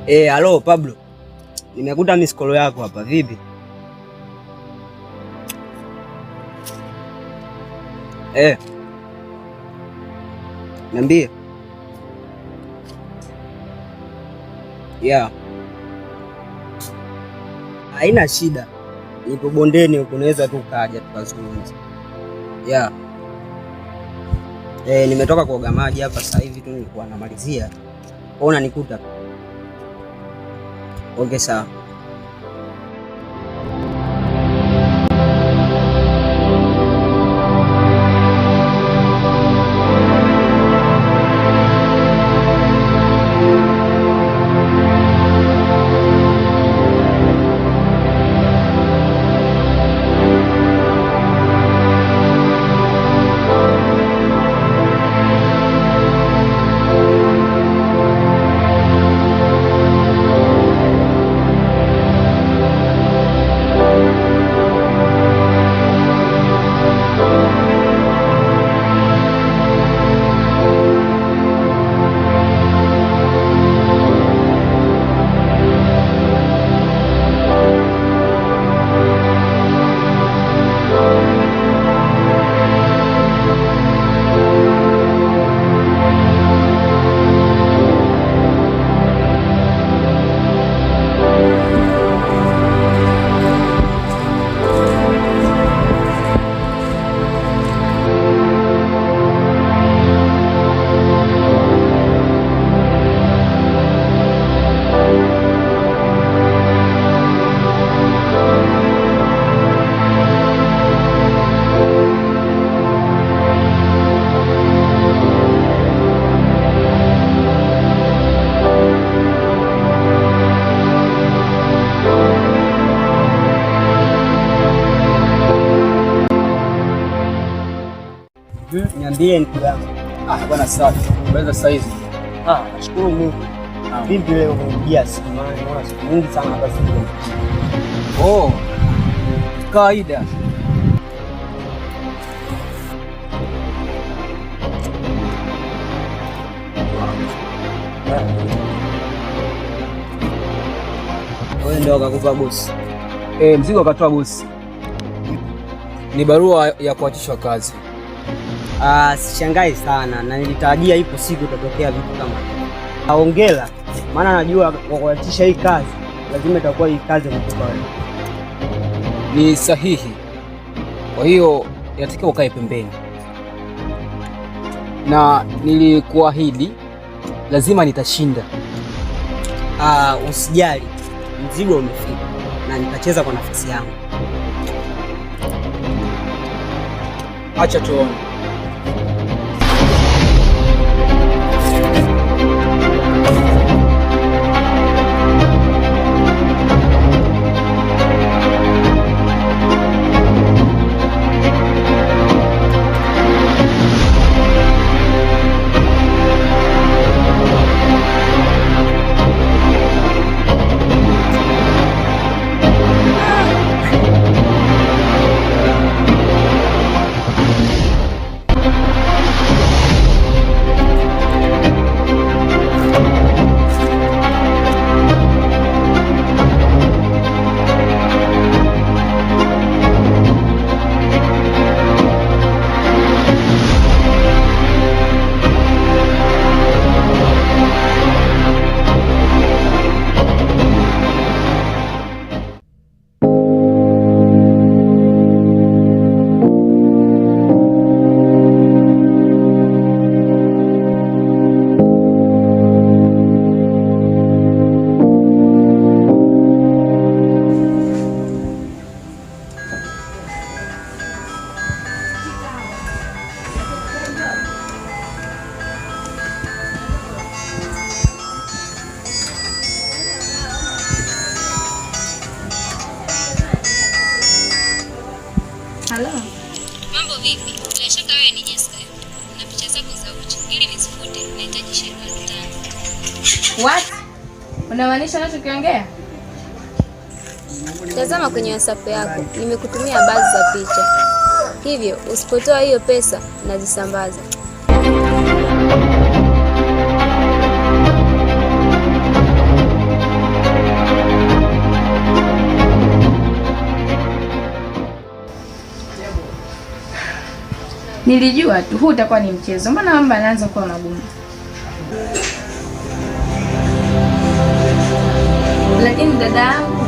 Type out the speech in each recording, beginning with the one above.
Halo Pablo. Nimekuta miss call yako hapa. Vipi? Eh. Niambie. Yeah. Haina shida. Nipo bondeni huko, unaweza tu kaja tukazungumza. Yeah. Nimetoka kuoga maji hapa sasa hivi tu nilikuwa namalizia. Kwa unanikuta. Okay, sawa. Niambie ndugu yangu. Ah, bwana safi. Unaweza sasa hizi. Ah, nashukuru Mungu. Vipi leo umeingia siku, maana nimeona siku nyingi sana hapa siku. Oh. Kawaida. Wewe ndio akakupa bosi? Mzigo akatoa bosi. Ni barua ya kuachishwa kazi. Ah, sishangai sana na nilitarajia ipo siku itatokea vitu kama hivi. Hongera, maana najua kwa kuachisha hii kazi lazima itakuwa hii kazi imekupa wewe. Ni sahihi. Kwa hiyo inatakiwa ukae pembeni, na nilikuahidi lazima nitashinda. Ah, usijali, mzigo umefika na nitacheza kwa nafasi yangu. Acha tuone. Halo. Mambo vipi? Bila shaka wewe ni Jessica na picha zako za uchi. Ili nizifute, nahitaji shilingi 5,000. What? Unamaanisha unachokiongea? Tazama kwenye WhatsApp yako, nimekutumia baadhi za picha. Hivyo usipotoa hiyo pesa nazisambaza. Nilijua tu huu utakuwa ni mchezo. Mbona mambo yanaanza kuwa magumu? Lakini dada yangu,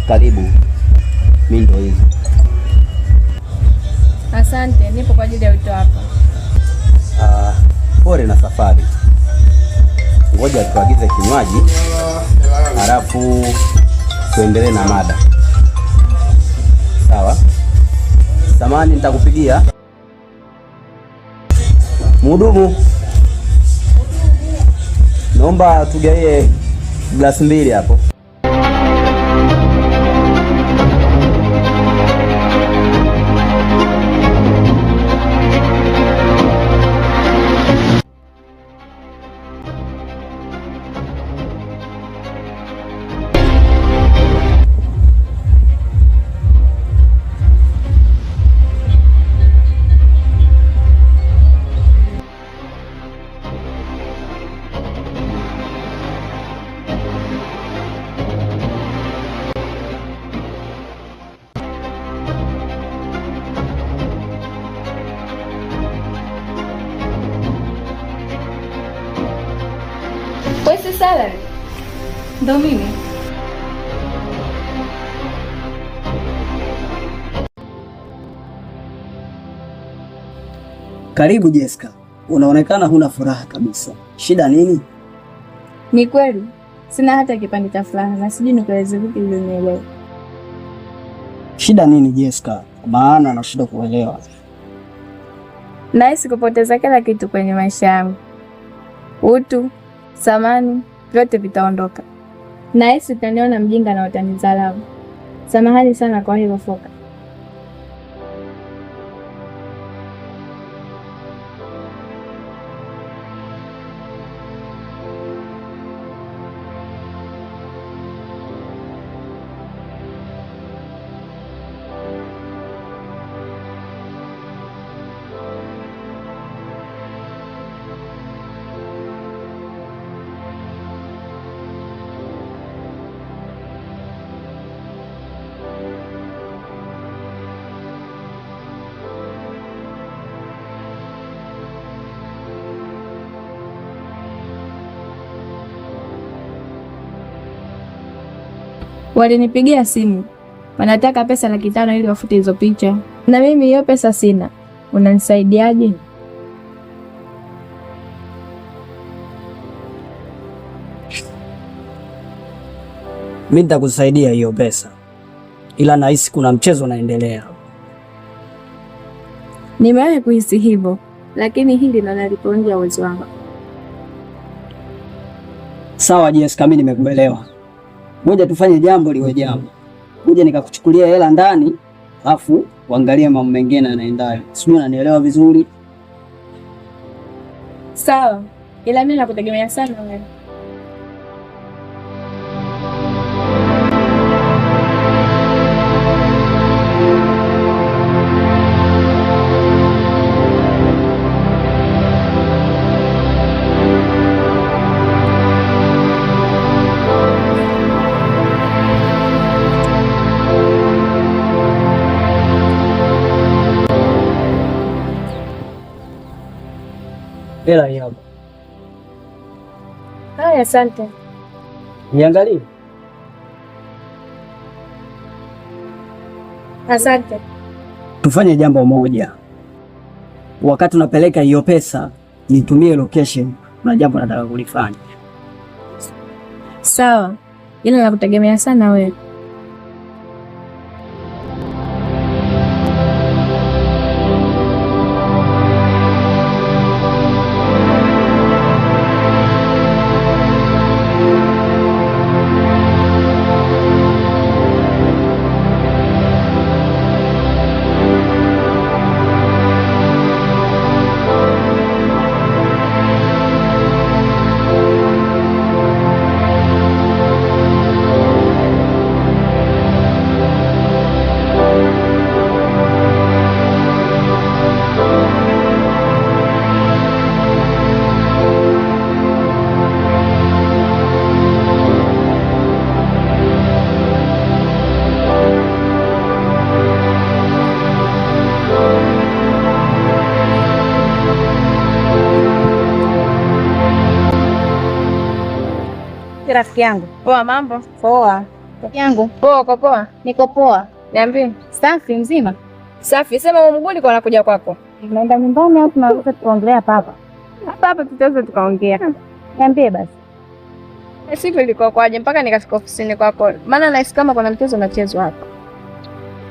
Karibu. Mimi ndo hizo. Asante, nipo kwa ajili ya wito wako. Pole na safari. Ngoja tuagize kinywaji halafu tuendelee na mada. Sawa? Samani, nitakupigia. Mhudumu, naomba tugaie glasi 2 hapo. Salary. Ndo mimi. Karibu Jessica. Unaonekana huna furaha kabisa. Shida nini? Ni kweli sina hata kipande cha furaha na sijui nikueleze vipi ili unielewe. Shida nini Jessica? Maana nashindwa kuelewa. Nahisi kupoteza kila kitu kwenye maisha yangu. Utu, samani, vyote vitaondoka. Nahisi utaniona mjinga na utanidharau. Samahani sana kwa hilo Foka. Walinipigia simu, wanataka pesa 500,000 ili wafute hizo picha, na mimi hiyo pesa sina. Unanisaidiaje? Mimi nitakusaidia hiyo pesa, ila nahisi kuna mchezo unaendelea. Nimewahi kuhisi hivyo, lakini hili naona lipo nje ya uwezo wangu. Sawa Jessica, mimi nimekuelewa. Ngoja tufanye jambo liwe jambo. Ngoja nikakuchukulia hela ndani, alafu uangalie mambo mengine yanaendayo. Sijui unanielewa vizuri? Sawa, ila mimi nakutegemea sana wewe. Hela hii hapa. Haya, asante. Niangalie. Asante. Tufanye jambo moja. Wakati unapeleka hiyo pesa, nitumie location. Kuna jambo nataka kulifanya. Sawa, ila nakutegemea sana wewe. Rafiki yangu. Poa, mambo? Poa. Rafiki yangu. Poa, uko poa? Niko poa. Niambie. Safi mzima? Safi. Sema mguu kwa nakuja kwako. Naenda nyumbani au tunaweza tukaongelea hapa hapa? Hapa hapa tutaweza tukaongea. Niambie basi. Siku ilikuwa kwaje mpaka nikafika ofisini kwako? Maana nahisi kama kuna mchezo unachezwa hapa.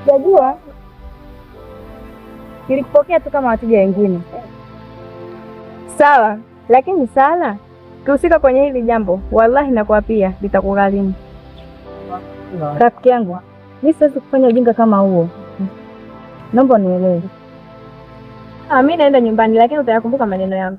Sijajua. Nilikupokea tu kama wateja wengine. Sawa, lakini Sala, ukihusika kwenye hili jambo, wallahi nakuapia litakugharimu. Rafiki yangu, mimi siwezi kufanya ujinga kama huo. Naomba unielewe. Ah, mimi naenda nyumbani lakini utayakumbuka maneno yangu.